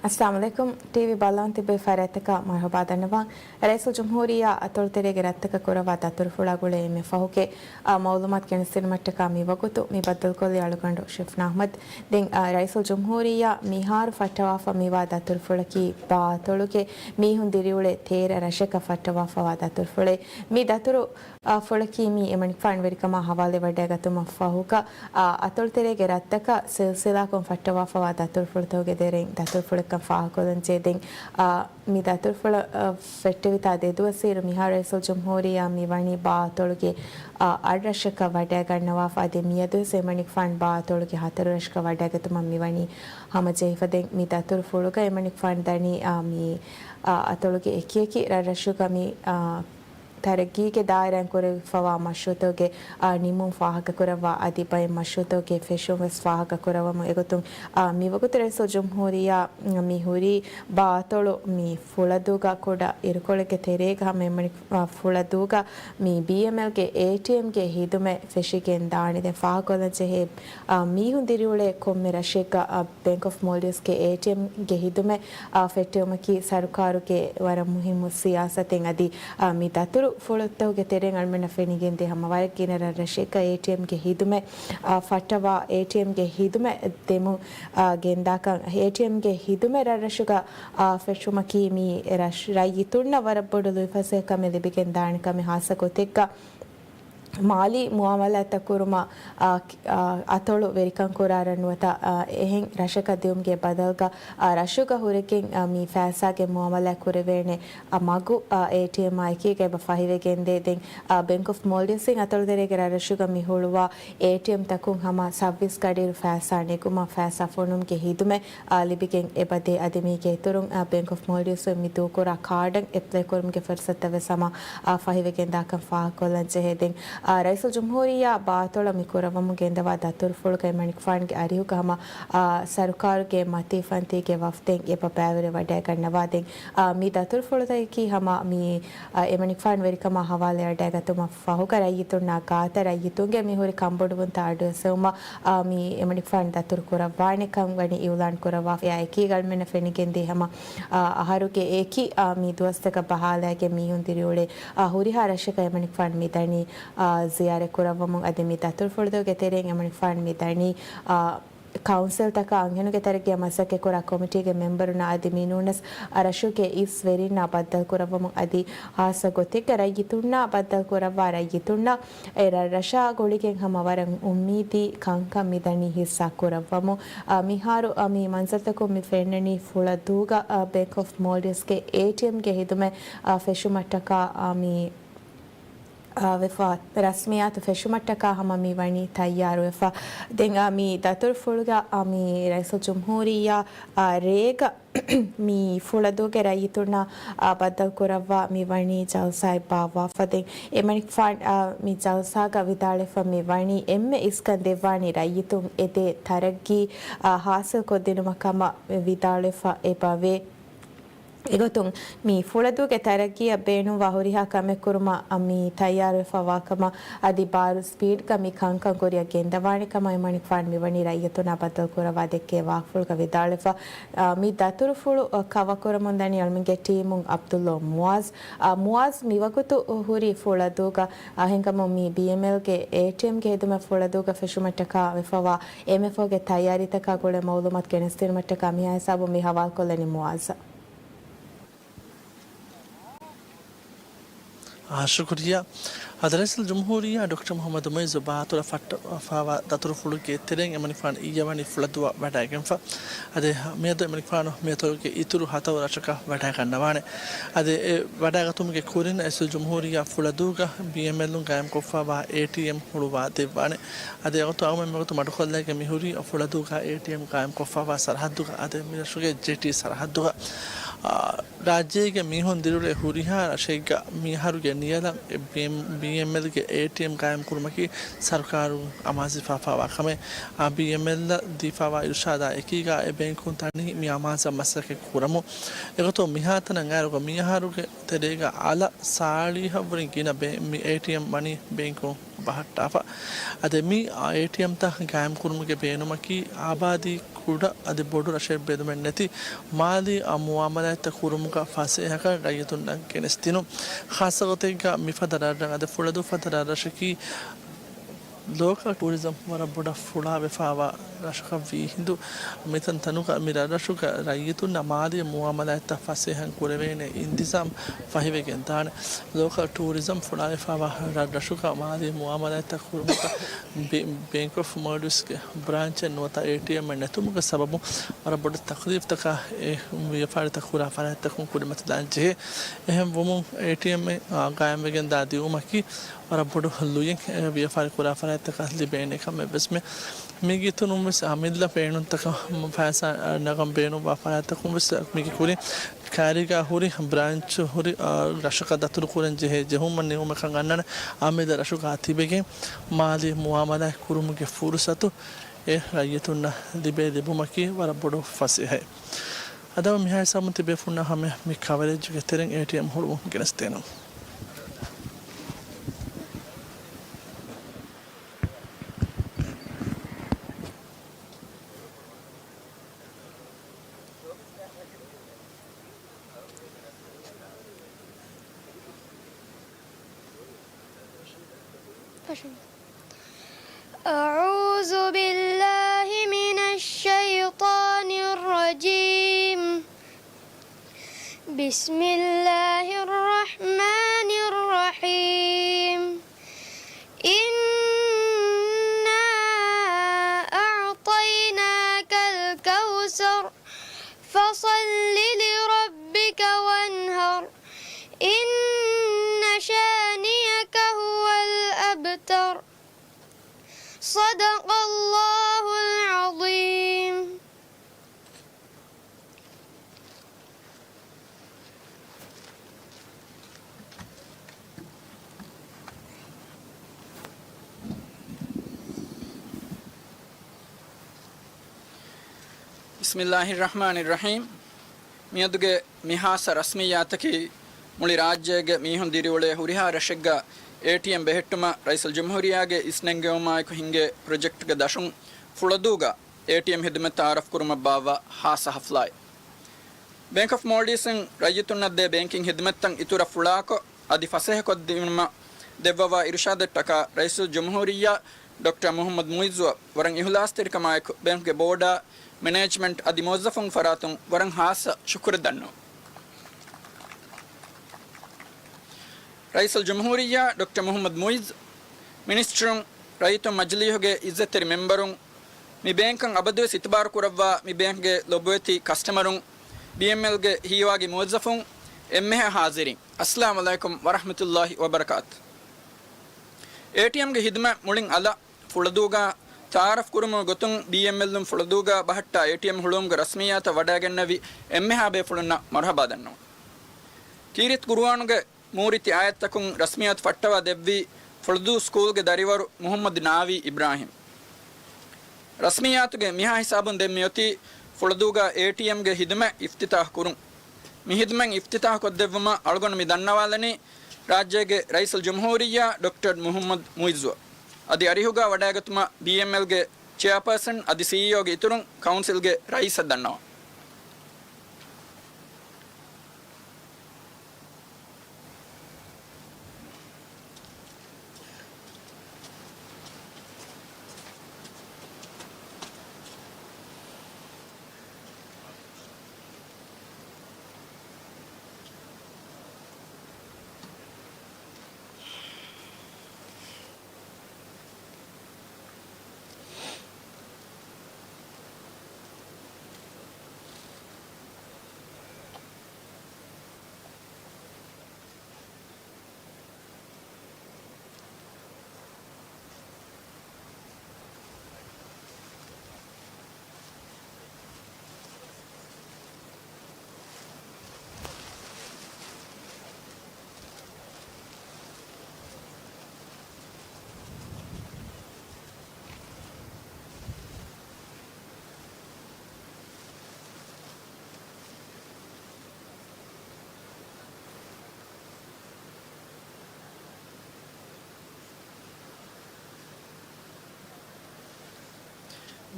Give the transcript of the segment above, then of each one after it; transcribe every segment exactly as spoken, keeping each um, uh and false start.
އައްސަލާމު ޢަލައިކުމް. ޓީވީ ބަލާން ތިބޭ ފަރާތްތަކަށް މަރުޙަބާ ދަންނަވަން. ރައީސުލްޖުމްހޫރިއްޔާ އަތޮޅުތެރޭގެ ރަށްތަކަށް ކުރައްވާ ދަތުރުފުޅާ ގުޅޭ އެންމެ ފަހުގެ، އާ، މަޢުލޫމާތު ގެނެސްދިނުމަށްޓަކާ މިވަގުތު މި ބައްދަލުކޮށްލީ އަޅުގަނޑު ޝިފްނާ އަޙްމަދު. ދެން، އާ، ރައީސުލްޖުމްހޫރިއްޔާ މިހާރު ފައްޓަވާފަ މިވާ ދަތުރުފުޅަކީ ބާ އަތޮޅުގެ މީހުން ދިރިއުޅޭ ތޭރަ ރަށަކަށް ފައްޓަވާފަވާ ދަތުރުފުޅެއް. މި ދަތުރު، އާ، ފުޅަކީ މީ އެމަނިކުފާނު ވެރިކަމާ ޙަވާލުވެވަޑައިގަތުމަށް ފަހުގަ، އާ، އަތޮޅުތެރޭގެ ރަށްތަކަށް ސިލްސިލާކޮށް ފައްޓަވާފަވާ ދަތުރުފުޅުތަކުގެ ތެރެއިން ދަތުރުފުޅެއްކަން ފާހަގަކޮށްލަންޖެހޭ. ދެން، އާ، މި ދަތުރުފުޅަށް، އާ، ފެއްޓެވިތާ ދެދުވަސް އިރު މިހާރު ރައީސުލްޖުމްހޫރިއްޔާ މިވަނީ ބާ އަތޮޅުގެ، އާ، އަށް ރަށަކަށް ވަޑައިގަންނަވާފަ. އަދި މިއަދުވެސް އެމަނިކުފާނު ބާ އަތޮޅުގެ ހަތަރު ރަށަކަށް ވަޑައިގަތުމަށް މިވަނީ ހަމަޖެހިފަ. ދެން މި ދަތުރުފުޅުގަ އެމަނިކުފާނު ދަނީ، އާ، މި، އާ، އަތޮޅުގެ އެކިއެކި ރަށްރަށުގަ މި، އާ، ތަރައްގީގެ ދާއިރާއިން ކުރެވިފަވާ މަޝްރޫޢުތަކުގެ، އާ، ނިމުން ފާހަގަކުރައްވާ އަދި ބައެއް މަޝްރޫޢުތަކުގެ ފެށުން ވެސް ފާހަގަކުރައްވަމުން އެގޮތުން، އާ، މިވަގުތު ރައީސުލްޖުމްހޫރިއްޔާ މި ހުރީ ބާ އަތޮޅު މި ފުޅަދޫގަ ކުޑަ އިރުކޮޅެއްގެ ތެރޭގަ ހަމަ އެމަނިކު، އާ، ފުޅަދޫގަ މި ބީއެމްއެލްގެ އޭޓީއެމްގެ ހިދުމަތް ފެށިގެން ދާނެ. ދެން ފާހަގަކޮށްލަންޖެހޭ، އާ، މީހުން ދިރިއުޅޭ ކޮންމެ ރަށެއްގަ، އާ، ބޭންކް އޮފް މޯލްޑިވްސްގެ އޭޓީއެމްގެ ހިދުމަތް، އާ، ފެއްޓެވުމަކީ ސަރުކާރުގެ ވަރަށް މުހިއްމު ސިޔާސަތެއް. އަދި، އާ، މި ދަތުރު ފުޅުތަކުގެ ތެރެއިން އަޅުމެންނަށް ފެނިގެންދޭ ހަމަ ވަރަށް ގިނަ ރަށްރަށެއްގަ އޭޓީއެމްގެ ހިދުމަތް، އާ، ފައްޓަވާ އޭޓީއެމްގެ ހިދުމަތް ދެމުން، އާ، ގެންދާކަން. އޭޓީއެމްގެ ހިދުމަތް ރަށްރަށުގަ، އާ، ފެށުމަކީ މި ރަށް، ރައްޔިތުންނަށް ވަރަށް ބޮޑު ލުއިފަސޭހަކަމެއް ލިބިގެން ދާނެ ކަމެއް. ހާއްސަ ގޮތެއްގަ މާލީ މުއާމަލާތްތައް ކުރުމަށް، އާ، ކި-، އާ، އަތޮޅު ވެރިކަން ކުރާ ރަށް ނުވަތަ، އާ، އެހެން ރަށަކަށް ދިއުމުގެ ބަދަލުގަ، އާ، ރަށުގަ ހުރެގެން، އާ، މި ފައިސާގެ މުއާމަލާތް ކުރެވޭނެ، އާ، މަގު، އާ، އޭޓީއެމްއާ އެކީގަ އެބަ ފަހިވެގެންދޭ. ދެން، އާ، ބޭންކް އޮފް މޯލްޑިވްސްއިން އަތޮޅުތެރޭގެ ރަށްރަށުގަ މި ހުޅުވާ އޭޓީއެމްތަކުން ހަމަ ސައުވީސް ގަޑިއިރު ފައިސާ ނެގުމަށް ފައިސާ ފޮނުމުގެ ހިދުމަތް، އާ، ލިބިގެން އެބަދޭ. އަދި މީގެ އިތުރުން، އާ، ބޭންކް އޮފް މޯލްޑިވްސްއިން މި ދޫކުރާ ކާޑަށް އެޕްލައި ކުރުމުގެ ފުރުސަތުތައް ވެސް ހަމަ، އާ، ފަހިވެގެންދާކަން ފާހަގަކޮށްލަން ޖެހޭ. ދެން، އާ، ރައީސުލްޖުމްހޫރިއްޔާ ބާ އަތޮޅަށް މި ކުރައްވަމުން ގެންދަވާ ދަތުރުފުޅުގައި އެމަނިކުފާނުގެ އަރިހުގަ ހަމަ، އާ، ސަރުކާރުގެ މަތީ ފަންތީގެ ވަފްދެއް އެބަ ބައިވެރިވެވަޑައިގަންނަވާ. ދެން، އާ، މި ދަތުރުފުޅުތަކަކީ ހަމަ މި، އާ، އެމަނިކުފާނު ވެރިކަމާ ޙަވާލުވެވަޑައިގަތުމަށް ފަހުގަ ރައްޔިތުންނާ ގާތަށް ރައްޔިތުންގެ މިހުރި ކަންބޮޑުވުންތައް އަޑުއެއްސެވުމަށް، އާ، މި އެމަނިކުފާނު ދަތުރު ކުރައްވާނެ ކަން ވަނީ އިއުލާން ކުރައްވާފަ. އެއާ އެކީގަ އަޅުމެންނަށް ފެނިގެންދޭ ހަމަ، އާ، އަހަރުގެ އެކި، އާ، މި ދުވަސްތަކަށް ބަހާލައިގެން މީހުން ދިރިއުޅޭ، އާ، ހުރިހާ ރަށަކަށް އެމަނިކުފާނު މި ދަނީ، އާ، ޒިޔާރަތް ކުރައްވަމުން. އަދި މި ދަތުރުފުޅުތަކުގެ ތެރެއިން އެމަނިކުފާނު މި ދަނީ، އާ، ކައުންސިލްތަކާ އަންހެނުންގެ ތަރައްގީއަށް މަސައްކަތްކުރާ ކޮމިޓީގެ މެމްބަރުންނާ އަދި މި ނޫނަސް ރަށުގެ އިސް ވެރިންނާ ބައްދަލުކުރައްވަމުން އަދި ހާއްސަ ގޮތެއްގަ ރައްޔިތުންނާ ބައްދަލުކުރައްވާ ރައްޔިތުންނަށް އެ ރަށްރަށާ ގުޅިގެން ހަމަ ވަރަށް އުއްމީދީ ކަންކަން މިދަނީ ހިއްސާ ކުރައްވަމުން. އާ، މިހާރު، އާ، މި މަންޒަރުތަކުން މި ފެންނަނީ ފުޅަދޫގަ، އާ، ބޭންކް އޮފް މޯލްޑިވްސްގެ އޭޓީއެމްގެ ހިދުމަތް، އާ، ފެށުމަށްޓަކާ، އާ، މި އާ، ވެފަ ރަސްމިއްޔާތު ފެށުމަށްޓަކާ ހަމަ މި ވަނީ ތައްޔާރުވެފަ. ދެން، އާ، މި ދަތުރުފުޅުގަ، އާ، މި ރައީސުލްޖުމްހޫރިއްޔާ، އާ، ރޭގަ މި ފުޅަދޫގެ ރައްޔިތުންނާ، އާ، ބައްދަލުކުރައްވާ މި ވަނީ ޖަލްސާއެއް ބާއްވާފަ. ދެން އެމަނިކުފާން، އާ، މި ޖަލްސާގަ ވިދާޅުވެފަ މި ވަނީ އެންމެ އިސްކަން ދެއްވާނީ ރައްޔިތުން އެދޭ ތަރައްގީ، އާ، ހާސިލް ކޮށްދިނުމަށް ކަމަށް ވިދާޅުވެފަ އެބަވޭ. އެގޮތުން، މި ފުޅަދޫގެ ތަރައްގީއަށް ބޭނުންވާ ހުރިހާ ކަމެއް ކުރުމަށް މި ތައްޔާރުވެފަ ވާކަމަށް އަދި ބާރު ސްޕީޑްގަ މި ކަންކަން ކުރިއަށް ގެންދަވާނެ ކަމަށް އެމަނިކުފާނު މިވަނީ ރައްޔިތުންނާ ބައްދަލުކުރައްވާ ދެއްކޭ ވާހަކަފުޅުގަ ވިދާޅުވެފަ. އާ، މި ދަތުރުފުޅު، އާ، ކަވަރ ކުރަމުންދަނީ އަޅުމެންގެ ޓީމުން ޢަބްދުﷲ މުޢާޒް. އާ، މުޢާޒް މިވަގުތު ހުރީ ފުޅަދޫގަ، އާ، އެހެންކަމުން މި ބީއެމްއެލްގެ އޭޓީއެމްގެ ހިދުމަތް ފުޅަދޫގަ ފެށުމަށްޓަކާ ވެފަވާ އެމެފޯގެ ތައްޔާރީތަކާ ގުޅޭ މަޢުލޫމާތު ގެނެސްދިނުމަށްޓަކާ މިހާ ހިސާބުން މި ހަވާލުކޮށްލަނީ މުޢާޒަށް. އާ، ޝުކުރިއްޔާ. އަދި ރައީސުލްޖުމްހޫރިއްޔާ ޑޮކްޓަރ މުޙައްމަދު މުޢިއްޒު ބާތޮޅަށް ފައްޓަވާ ދަތުރުފުޅުގެ ތެރެއިން އެމަނިކުފާނު އިއްޔެވަނީ ފުޅަދޫއަށް ވަޑައިގެންފަ. އަދި މިއަދު އެމަނިކުފާނު މިއަތޮޅުގެ އިތުރު ހަތަރު ރަށަކަށް ވަޑައިގަންނަވާނެ. އަދި އެ ވަޑައިގަތުމުގެ ކުރިން ރައީސުލްޖުމްހޫރިއްޔާ ފުޅަދޫގަ ބީއެމްއެލުން ގާއިމްކޮށްފަވާ އޭޓީއެމް ހުޅުވާ ދެއްވާނެ. އަދި އެގޮތުން އަޅުގަނޑު މިވަގުތު މަޑުކޮށްލައިގެން މިހުރީ ފުޅަދޫގަ އޭޓީއެމް ގާއިމްކޮށްފަވާ ސަރަހައްދުގަ، އަދި މިރަށުގެ ޖެޓީ ސަރަހައްދުގަ. އާ، ރާއްޖޭގެ މީހުން ދިރިއުޅޭ ހުރިހާ ރަށެއްގަ މިއަހަރުގެ ނިޔަލަށް ބީއެމްއެލްގެ އޭޓީއެމް ގާއިމްކުރުމަކީ ސަރުކާރުން އަމާޒުވެފަވާ ކަމެއް. އާ، ބީއެމްއެލްއަށް ދީފަވާ އިރުޝާދާ އެކީގަ އެ ބޭންކުން ދަނީ މި އަމާޒަށް މަސައްކަތް ކުރަމުން. އެގޮތުން މިހާތަނަށް އައިރުގަ މިއަހަރުގެ ތެރޭގަ އަލަށް ސާޅީހަށްވުރެ ގިނަ ބޭ-، މި އޭޓީއެމް ވަނީ ބޭންކުން ބަހައްޓާފަ. އަދި މި އޭޓީއެމްތައް ގާއިމްކުރުމުގެ ބޭނުމަކީ، އާބާދީ ކުޑަ އަދި ބޮޑު ރަށެއް ބެލުމެއް ނެތި މާލީ މުއާމަލާތްތައް ކުރުމުގަ ފަސޭހަކަން ރައްޔިތުންނަށް ގެނެސްދިނުން. ޚާއްޞަގޮތެއްގަ މިފަދަ ރަށްރަށް އަދި ފުޅަދޫ ފަދަ ރަށްރަށަކީ، ލޯކަލް ޓޫރިޒަމް ވަރަށް ބޮޑަށް ފުޅާވެފާވާ ރަށަކަށް ވީ ހިނދު، މިތަންތަނުގަ މި ރަށްރަށުގަ ރައްޔިތުންނަށް މާލީ މުއާމަލާތްތައް ފަސޭހަން ކުރެވޭނެ އިންތިޒާމް ފަހިވެގެން ދާނެ. ލޯކަލް ޓޫރިޒަމް ފުޅާވެފާވާ ރަށްރަށުގަ މާލީ މުއާމަލާތްތައް ކުރުމުގަ ބެ-، ބޭންކް އޮފް މޯލްޑިވްސްގެ ބްރާންޗެއް ނުވަތަ އޭޓީއެމްއެއް ނެތުމުގެ ސަބަބުން ވަރަށް ބޮޑު ތަކްލީފްތަކާ އެ ވިޔަފާރިތައް ކުރާ ފަރާތްތަކުން ކުރިމަތިލާން ޖެހޭ. އެހެން ވުމުން އޭޓީއެމްއެއް ގާއިމްވެގެން ދާ ދިއުމަކީ، ވަރަށް ބޮޑު ލުޔެއް ވިޔަފާރި ކުރާ ފަރާތްތަކަށް ލިބޭނެ ކަމެއް ވެސް މެ. މީގެ އިތުރުން ވެސް އަމިއްލަ ބޭނުންތަކަށް ފައިސާ ނަގަން ބޭނުންވާ ފަރާތްތަކުން ވެސް މީގެ ކުރިން ކާރީގާ ހުރި ބްރާންޗު ހުރި، އާ، ރަށަކަށް ދަތުރު ކުރަން ޖެހޭ ޖެހުމަށް ނިމުމަކަށް އަންނަން އަމިއްލަ ރަށުގާ ތިބެގެން މާލީ މުއާމަލާތް ކުރުމުގެ ފުރުސަތު އެ ރައްޔިތުންނަށް ލިބޭ ލިބުމަކީ ވަރަށް ބޮޑު ފަސޭހައެއް. އަދި މިހާ ހިސާބުން ތިބޭފުޅުންނަށް ހަމަ މި ކަވަރޭޖުގެ ތެރެއިން އޭޓީއެމް ހުޅުވުން ގެނެސްދޭނަން. أعوذ بالله من الشيطان الرجيم. بسم الله الرحمن الرحيم. إنا أعطيناك الكوثر. فصل لربك وانحر. إن شانئك هو الأبتر. صدق الله العظيم. بسم الله الرحمن الرحيم. މިއަދުގެ މި ހާއްސަ ރަސްމިއްޔާތަކީ، މުޅި ރާއްޖޭގެ މީހުން ދިރިއުޅޭ ހުރިހާ ރަށެއްގަ އޭޓީއެމް ބެހެއްޓުމަށް ރައީސުލްޖުމްހޫރިއްޔާގެ އިސްނެންގެވުމާއެކު ހިންގޭ ޕްރޮޖެކްޓްގެ ދަށުން ފުޅަދޫގަ އޭޓީއެމް ހިދުމަތް ތައާރަފް ކުރުމަށް ބާއްވާ ހާއްސަ ހަފްލާއެއް. ބޭންކް އޮފް މޯލްޑިވްސްއިން ރައްޔިތުންނަށް ދޭ ބޭންކިން ހިދުމަތްތައް އިތުރަށް ފުޅާކޮށް، އަދި ފަސޭހަކޮށްދިނުމަށް ދެއްވަވާ އިރުޝާދަށްޓަކާ ރައީސުލްޖުމްހޫރިއްޔާ ޑޮކްޓަރ މުހައްމަދު މުއިއްޒުއަށް ވަރަށް އިހުލާސްތެރިކަމާއެކު ބޭންކްގެ ބޯޑާ، މެނޭޖްމަންޓް އަދި މުވައްޒަފުން ފަރާތުން ވަރަށް ހާއްސަ ޝުކުރެއް ދަންނަވަން. ރައީސުލްޖުމްހޫރިއްޔާ ޑޮކްޓަރ މުހައްމަދު މުއިއްޒު، މިނިސްޓަރުން، ރައްޔިތުން މަޖިލީހުގެ އިއްޒަތްތެރި މެމްބަރުން، މި ބޭންކަށް އަބަދުވެސް އިތުބާރު ކުރައްވާ މި ބޭންކްގެ ލޮބުވެތި ކަސްޓަމަރުން، ބީއެމްއެލްގެ ހީވާގި މުވައްޒަފުން، އެންމެހާ ހާޒިރީން، އައްސަލާމު ޢަލައިކުމް ވަރަޙްމަތުﷲި ވަބަރަކާތު. އޭޓީއެމްގެ ހިދުމަތް މުޅިން އަލަށް ފުޅަދޫގަ ތައާރަފް ކުރުމުގެ ގޮތުން ބީއެމްއެލުން ފުޅަދޫގަ ބަހައްޓާ އޭޓީއެމް ހުޅުވުމުގެ ރަސްމިއްޔާތަށް ވަޑައިގެންނެވި އެންމެހާ ބޭފުޅުންނަށް މަރުޙަބާ ދަންނަވަން. ކީރިތި ޤުރުއާނުގެ މޫރިތި އާޔަތްތަކުން ރަސްމިއްޔާތު ފައްޓަވާ ދެއްވީ ފުޅަދޫ ސްކޫލްގެ ދަރިވަރު މުޙައްމަދު ނާވީ އިބްރާހިމް. ރަސްމިއްޔާތުގެ މިހާ ހިސާބުން ދެން މިއޮތީ ފުޅަދޫގަ އޭޓީއެމްގެ ހިދުމަތް އިފްތިތާޙު ކުރުން. މި ހިދުމަތް އިފްތިތާޙު ކޮށްދެއްވުމަށް އަޅުގަނޑު މި ދަންނަވާލަނީ ރާއްޖޭގެ ރައީސުލްޖުމްހޫރިއްޔާ ޑޮކްޓަރ މުޙައްމަދު މުއިއްޒުއަށް. އަދި އަރިހުގަ ވަޑައިގަތުމަށް ބީއެމްއެލްގެ ޗެއާޕާސަން އަދި ސީއީއޯގެ އިތުރުން ކައުންސިލްގެ ރައީސަށް ދަންނަވަން.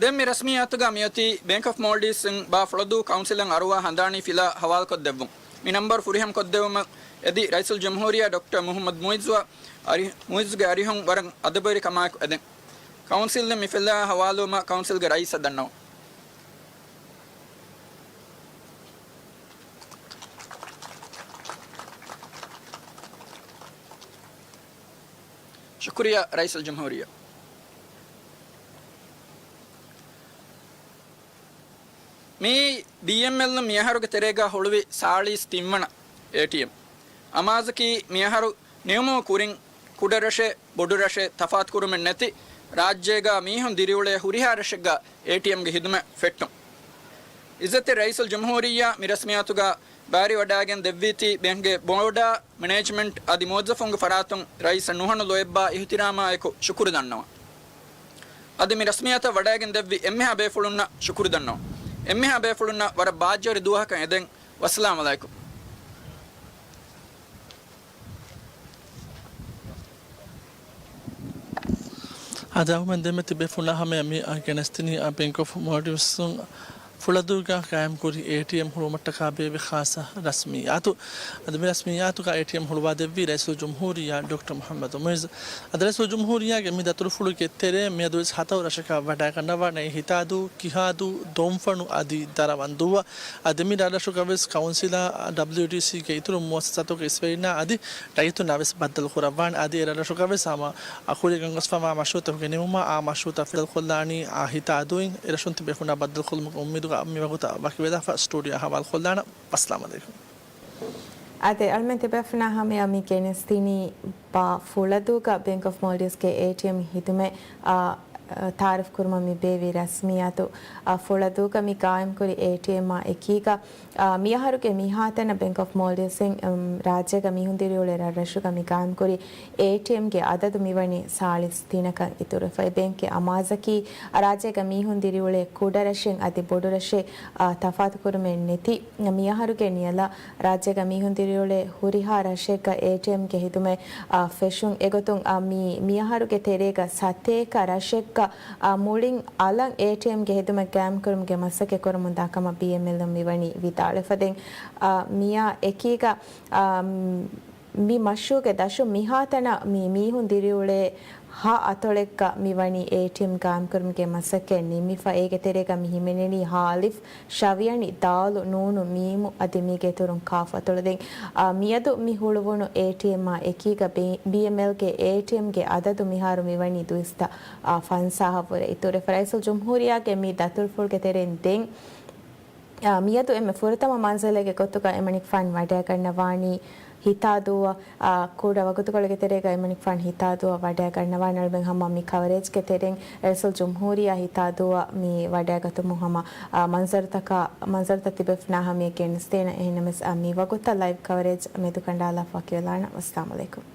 ދެން މި ރަސްމިއްޔާތުގަ މިއޮތީ ބޭންކް އޮފް މޯލްޑިވްސްއިން ބާ ފުޅަދޫ ކައުންސިލަށް އަރުވާ ހަނދާނީ ފިލާ ހަވާލުކޮށްދެއްވުން. މި ނަންބަރު ފުރިހަމަކޮށްދެއްވުމަށް އެދި ރައީސުލްޖުމްހޫރިއްޔާ ޑޮކްޓަރ މުހައްމަދު މުއިއްޒުއަށް އަރި-، މުއިއްޒުގެ އަރިހުން ވަރަށް އަދަބުވެރިކަމާއެކު އެދެން. ކައުންސިލްއިން މި ފިލާ ހަވާލުވުމަށް ކައުންސިލްގެ ރައީސަށް ދަންނަވަން. ޝުކުރިއްޔާ ރައީސުލްޖުމްހޫރިއްޔާ. މިއީ ބީއެމްއެލް މިއަހަރުގެ ތެރޭގަ ހުޅުވި ސާޅީސް ތިންވަނަ އޭޓީއެމް. އަމާޒަކީ މިއަހަރު ނިމުމުގެ ކުރިން ކުޑަ ރަށެއް، ބޮޑު ރަށެއް ތަފާތުކުރުމެއް ނެތި، ރާއްޖޭގަ މީހުން ދިރިއުޅޭ ހުރިހާ ރަށެއްގަ އޭޓީއެމްގެ ހިދުމަތް ފެއްޓުން. އިއްޒަތްތެރި ރައީސުލްޖުމްހޫރިއްޔާ މި ރަސްމިއްޔާތުގަ ބާރިވަޑައިގެން ދެއްވީތީ ބޭންކްގެ ބޯޑާ، މެނޭޖްމަންޓް އަދި މުވައްޒަފުންގެ ފަރާތުން ރައީސަށް ނުހަނު ލޯތްބާ އިހުތިރާމާއެކު ޝުކުރު ދަންނަވަން. އަދި މި ރަސްމިއްޔާތަށް ވަޑައިގެން ދެއްވި އެންމެހާ ބޭފުޅުންނަށް ޝުކުރު ދަންނަވަން. އެންމެހާ ބޭފުޅުންނަށް ވަރަށް ބާއްޖަވެރި ދުވަހަކަށް އެދެން. ވައްސަލާމް އަލައިކުމް. އަދި އަހުމެން ދެމެ ތިބޭފުޅުންނާ ހަމަޔަށް މި ގެނެސްދިނީ ބޭންކް އޮފް މޯލްޑިވްސް ފުޅަދޫގަ ގާއިމްކުރި އޭޓީއެމް ހުޅުވުމަށްޓަކާ ބޭއްވި ޚާއްޞަ ރަސްމިއްޔާތު. އަދި މި ރަސްމިއްޔާތުގަ އޭޓީއެމް ހުޅުވާދެއްވީ ރައީސުލްޖުމްހޫރިއްޔާ ޑޮކްޓަރ މުހައްމަދު މުއިއްޒު. އަދި ރައީސުލްޖުމްހޫރިއްޔާގެ މި ދަތުރުފުޅުގެ ތެރޭ މިއަދުވެސް ހަތަރު ރަށަކަށް ވަޑައިގަންނަވާނެ ހިތާދޫ، ކިހާދޫ، ދޮންފަނު އަދި ދަރަވަންދޫއަށް. އަދި މި ރަށްރަށުގަވެސް ކައުންސިލާ، ޑަބްލިޔުޑީސީގެ އިތުރު މުއައްސަސާތަކުގެ އިސްވެރިންނާ އަދި ރައްޔިތުންނާވެސް ބައްދަލުކުރައްވާނެ. އަދި އެރަށުގަވެސް ހަމަ އަ، ކުރިއަށް ގެންގޮސްފައިވާ މަޝްރޫއުތަކުގެ ނިމުމަށް އާ މަޝްރޫއުތައް ފިލަލުކޮށްލާނީ އާ ހިތާދޫއިން. އެރަށުން ތިބޭފުޅުންނާ ބައްދަލުކޮށްލުމުގެ އުއްމީދުގަ މިވަގުތަށް ވަކިވެލާފަ ސްޓޫޑިއޯއާ ހަވާލުކޮށްލާނަން. ވައްސަލާމް އަލައިކުމް. އާދެ، އަޅުމެން ތިބޭފުޅުންނާ ހަމަޔަށް މި ގެނެސްދިނީ ބާ ފުޅަދޫގަ ބޭންކް އޮފް މޯލްޑިވްސްގެ އޭޓީއެމް ހިދުމަތް، އާ، އާ، ތައާރަފް ކުރުމަށް މި ބޭއްވި ރަސްމިއްޔާތު، އާ، ފުޅަދޫގަ މި ގާއިމްކުރި އޭޓީއެމްއާ އެކީގަ، އާ، މިއަހަރުގެ މިހާތަނަށް ބޭންކް އޮފް މޯލްޑިވްސްއިން، އުމް، ރާއްޖޭގަ މީހުން ދިރިއުޅޭ ރަށްރަށުގަ މި ގާއިމްކުރި އޭޓީއެމްގެ އަދަދު މިވަނީ ސާޅީސް ތިނަކަށް އިތުރުވެފައި. ބޭންކްގެ އަމާޒަކީ ރާއްޖޭގަ މީހުން ދިރިއުޅޭ ކުޑަރަށެއް އަދި ބޮޑުރަށެއް، އާ، ތަފާތުކުރުމެއް ނެތި މިއަހަރުގެ ނިޔަލަށް ރާއްޖޭގަ މީހުން ދިރިއުޅޭ ހުރިހާ ރަށެއްގަ އޭޓީއެމްގެ ހިދުމަތް، އާ، ފެށުން. އެގޮތުން، އާ، މި، މިއަހަރުގެ ތެރޭގަ ސަތޭކަ ރަށެއްގަ، އާ، މުޅިން އަލަށް އޭޓީއެމްގެ ހިދުމަތް ގާއިމްކުރުމުގެ މަސައްކަތް ކުރަމުންދާ ކަމަށް ބީއެމްއެލްއިން މިވަނީ ވިދާޅުވެފަދައިން. އާ، މިއާ އެކީގަ، އާ، މި މަޝްރޫއުގެ ދަށުން މިހާތަނަށް މި މީހުން ދިރިއުޅޭ ހަ އަތޮޅެއްގަ މިވަނީ އޭޓީއެމް ގާއިމްކުރުމުގެ މަސައްކަތް ނިމިފަ. އޭގެ ތެރޭގަ މި ހިމެނެނީ ހާ އަލިފް، ޝަވިޔަނި، ދާލު، ނޫނު، މީމު އަދި މީގެ އިތުރުން ކާފް އަތޮޅު. ދެން، އާ، މިއަދު މި ހުޅުވުނު އޭޓީއެމްއާ އެކީގަ ބީ-، ބީއެމްއެލްގެ އޭޓީއެމްގެ އަދަދު މިހާރު މިވަނީ ދުއިސައްތަ، އާ، ފަންސާހަށްވުރެ އިތުރުވެފަ. ރައީސުލްޖުމްހޫރިއްޔާގެ މި ދަތުރުފުޅުގެ ތެރެއިން ދެން، އާ، މިއަދު އެންމެ ފުރަތަމަ މަންޒިލެއްގެ ގޮތުގަ އެމަނިކުފާނު ވަޑައިގަންނަވާނީ ހިތާދޫއަށް، އާ، ކުޑަ ވަގުތުކޮޅެއްގެ ތެރޭގަ އެމަނިކުފާނު ހިތާދޫއަށް ވަޑައިގަންނަވާނެ. އަޅުމެން ހަމަ މި ކަވަރޭޖްގެ ތެރެއިން ރައީސުލްޖުމްހޫރިއްޔާ ހިތާދޫއަށް މި ވަޑައިގަތުމުން ހަމަ، އާ، މަންޒަރުތަކާ، މަންޒަރުތައް ތިބޭފުޅުންނާ ހަމަޔަށް ގެނެސްދޭނަން. އެހެންނަމަވެސް، އާ، މި ވަގުތަށް ލައިވް ކަވަރޭޖް މެދުކަނޑާލާފަ ވަކިވެލާނަން. ވައްސަލާމް އަލައިކުމް.